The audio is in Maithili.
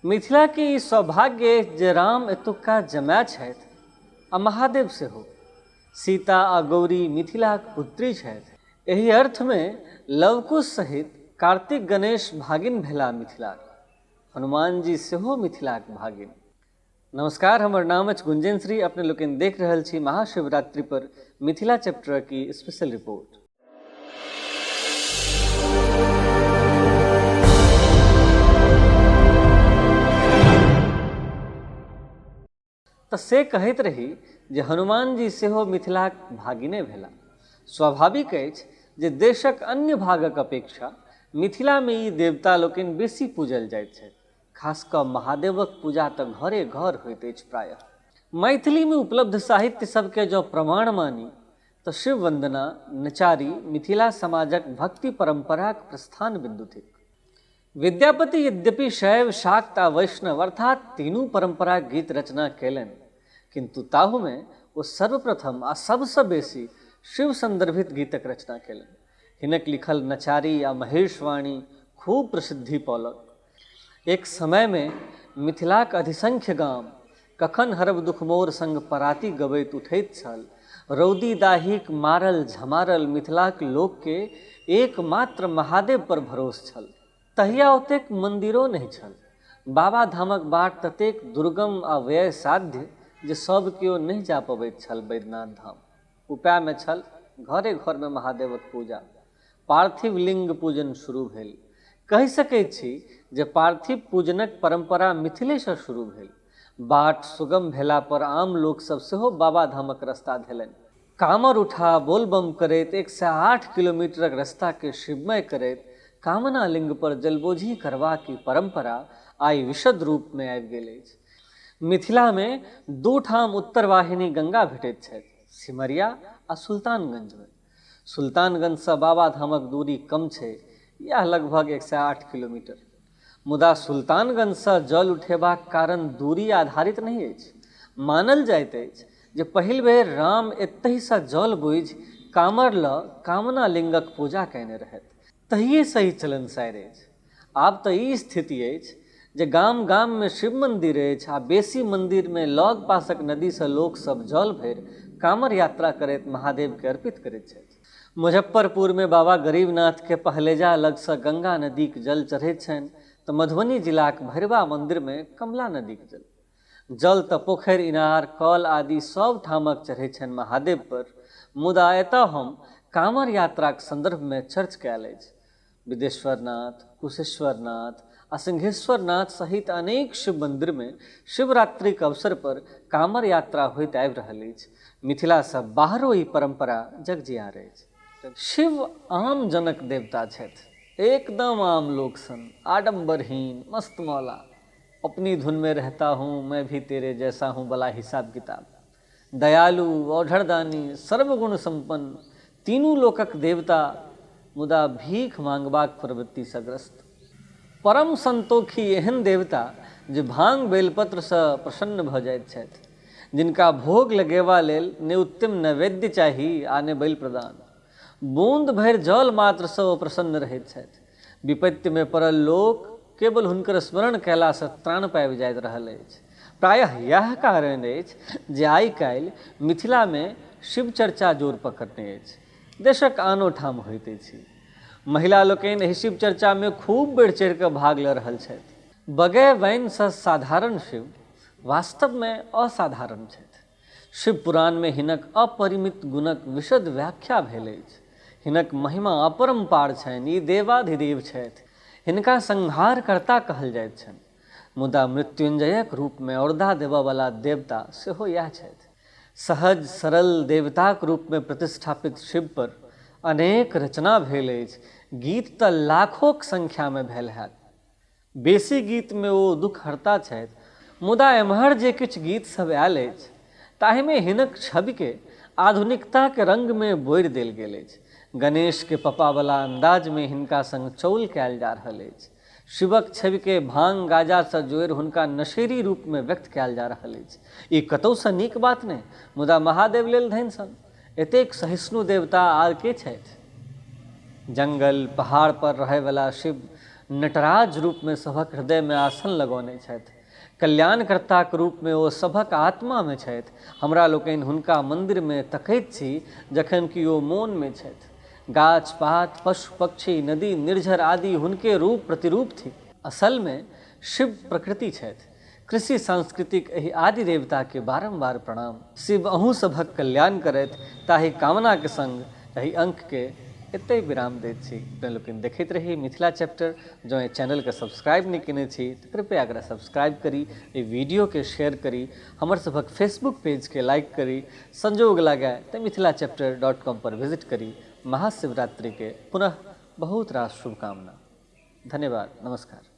मिथिलाके ई सौभाग्य अछि जे राम एतुक्का जमाय छथि आ महादेव सेहो। सीता आ गौरी मिथिलाक पुत्री छथि। एहि अर्थमे लवकुश सहित कार्तिक गणेश भागिन भेलाह मिथिलाक। हनुमानजी सेहो मिथिलाक भागिन। नमस्कार, हमर नाम अछि गुंजन श्री। अपने लोकनि देख रहल छी महाशिवरात्रि पर मिथिला चैप्टरक ई स्पेशल रिपोर्ट। तऽ से कहैत रही जे हनुमानजी सेहो मिथिलाक भागिने भेलाह। स्वाभाविक अछि जे देशक अन्य भागक अपेक्षा मिथिलामे ई देवता लोकनि बेसी पूजल जाइत छथि। खास कऽ महादेवक पूजा तऽ घरे घर होइत अछि प्रायः। मैथिलीमे उपलब्ध साहित्य सभकेँ जँ प्रमाण मानी तऽ शिव वन्दना, नचारी मिथिला समाजक भक्ति परम्पराक प्रस्थान बिन्दु थिक। विद्यापति यद्यपि शैव, शाक्त आ वैष्णव अर्थात् तीनू परम्पराक गीत रचना कयलनि, किन्तु ताहूमे ओ सर्वप्रथम आ सभसँ बेसी शिव सन्दर्भित गीतक रचना कयलनि। हिनक लिखल नचारी आ महेशवाणी खूब प्रसिद्धि पौलक। एक समयमे मिथिलाक अधिसंख्य गाम कखन हरब दुख मोर संग पराती गबैत उठैत छल। रौदी दाहीक मारल झमारल मिथिलाक लोकके एकमात्र महादेव पर भरोस छल। तहिया ओतेक मन्दिरो नहि छल। बाबा धामक बाट ततेक दुर्गम आ व्ययसाध्य जे सभ केओ नहि जा पबैत छल बैद्यनाथ धाम। उपायमे छल घरे घरमे महादेवक पूजा। पार्थिव लिंग पूजन शुरू भेल। कहि सकैत छी जे पार्थिव पूजनक परम्परा मिथिलेसँ शुरू भेल। बाट सुगम भेला पर आम लोक सब सेहो बाबाधामक रस्ता धेलनि। कामर उठा बोलबम करैत 108 किलोमीटरक रस्ताकेँ शिवमय करैत कामना लिंग पर जलबोझी करबाक ई परम्परा आइ विशद रूपमे आबि गेल अछि। मिथिलामे दू ठाम उत्तरवाहिनी गंगा भेटैत छथि, सिमरिया आ सुल्तानगंजमे। सुल्तानगंजसँ बाबाधामक दूरी कम छै, इएह लगभग 108 किलोमीटर। मुदा सुल्तानगंजसँ जल उठेबाक कारण दूरी आधारित नहि अछि। मानल जाइत अछि जे पहिल बेर राम एतहिसँ जल बोझि कामर लऽ कामना लिंगक पूजा कयने रहथि। तहिएसँ ई चलनसारि अछि। आब तऽ ई स्थिति अछि जे गाम-गाममे शिव मन्दिर अछि आ बेसी मन्दिरमे लग-पासक नदीसँ लोक सभ जल भरि कामर यात्रा करैत महादेवकेँ अर्पित करैत छथि। मुजफ्फरपुरमे बाबा गरीबनाथकेँ पहलेजा लगसँ गंगा नदीक जल चढ़ैत छनि तऽ मधुबनी जिलाक भैरवा मन्दिरमे कमला नदीक जल। जल तऽ पोखरि, इनार, कल आदि सभ ठामक चढ़ैत छनि महादेव पर, मुदा एतऽ हम कामर यात्राक सन्दर्भमे चर्च कयल अछि। विदेश्वरनाथ, कुशेश्वरनाथ आ सिंहेश्वरनाथ सहित अनेक शिव मन्दिरमे शिवरात्रिक अवसर पर कामर यात्रा होइत आबि रहल अछि। मिथिलासँ बाहरो ई परम्परा जगजियार अछि। शिव आम जनक देवता छथि। एकदम आम लोक सन, आडम्बरहीन, मस्तमौला। अपनी धुन में रहता हूँ मैं भी तेरे जैसा हूँ बला हिसाब किताब। दयालु, औढरदानी, सर्वगुण सम्पन्न, तीनू लोकक देवता, मुदा भीख मांगबाक प्रवृत्तिसँ ग्रस्त। परम संतोखी एहन देवता जे भांग बेलपत्रसँ प्रसन्न भऽ जाइत छथि, जिनका भोग लगेबा लेल ने उत्तम नैवेद्य चाही आ ने बलि प्रदान। बूंद भरि जल मात्रसँ ओ प्रसन्न रहैत छथि। विपत्तिमे पड़ल लोक केवल हुनकर स्मरण कयलासँ त्राण पाबि जाइत रहल अछि। प्रायः इएह कारण अछि जे आइ-काल्हि मिथिलामे शिव चर्चा जोर पकड़ने अछि। देशक आनो ठाम होइत अछि। महिला लोकनि एहि शिव चर्चामे खूब बढ़ि-चढ़ि कऽ भाग लऽ रहल छथि। बगय वैनसँ साधारण शिव वास्तवमे असाधारण छथि। शिवपुराणमे हिनक अपरिमित गुणक विशद व्याख्या भेल अछि। हिनक महिमा अपरम्पार छनि, ई देवाधिदेव छथि। हिनका संहारकर्ता कहल जाइत छनि। मुदा मृत्युंजयक रूपमे औरदा देबऽवला देवता सेहो इएह छथि। सहज सरल देवताक रूपमे प्रतिष्ठापित शिवपर अनेक रचना भेल अछि, गीत तऽ लाखोक संख्यामे भेल हैत। बेसी गीतमे ओ दुखहर्ता छथि, मुदा एम्हर जे किछु गीत सभ आयल अछि ताहिमे हिनक छविके आधुनिकताक रंगमे बोरि देल गेल अछि। गणेशके पपावला अन्दाजमे हिनका संग चौल कयल जा रहल अछि। शिवक छविके भांग-गाजासँ जोड़ि हुनका नशेड़ी रूपमे व्यक्त कयल जा रहल अछि। ई कतहुसँ नीक बात नहि, मुदा महादेव लेल धनि सन एतेक सहिष्णु देवता आर के छथि? जंगल, पहाड़ पर रहयवला शिव नटराज रूपमे सभक हृदयमे आसन लगौने छथि। कल्याणकर्ताक रूपमे ओ सभक आत्मामे छथि। हमरा लोकनि हुनका मन्दिरमे तकैत छी जखन कि ओ मोनमे छथि। गाछ पात, पशु पक्षी, नदी, निर्झर आदि हुनके रूप प्रतिरूप थिक। असलमे शिव प्रकृति छथि। कृषि संस्कृतिक एहि आदि देवताके बारम्बार प्रणाम। शिव अहूँ सभक कल्याण करथि ताहि कामनाक संग एहि अंकके एतहि विराम दैत छी। अपने लोकनि देखैत रही मिथिला चैप्टर। जँ एहि चैनलके सब्सक्राइब नहि केने छी तऽ कृपया एकरा सब्सक्राइब करी, एहि वीडियोके शेयर करी, हमर सभक फेसबुक पेजके लाइक करी, संजोग लागय तऽ मिथिला चैप्टर डॉट कॉम पर विजिट करी। महाशिवरात्रिके पुनः बहुत रास शुभकामना। धन्यवाद, नमस्कार।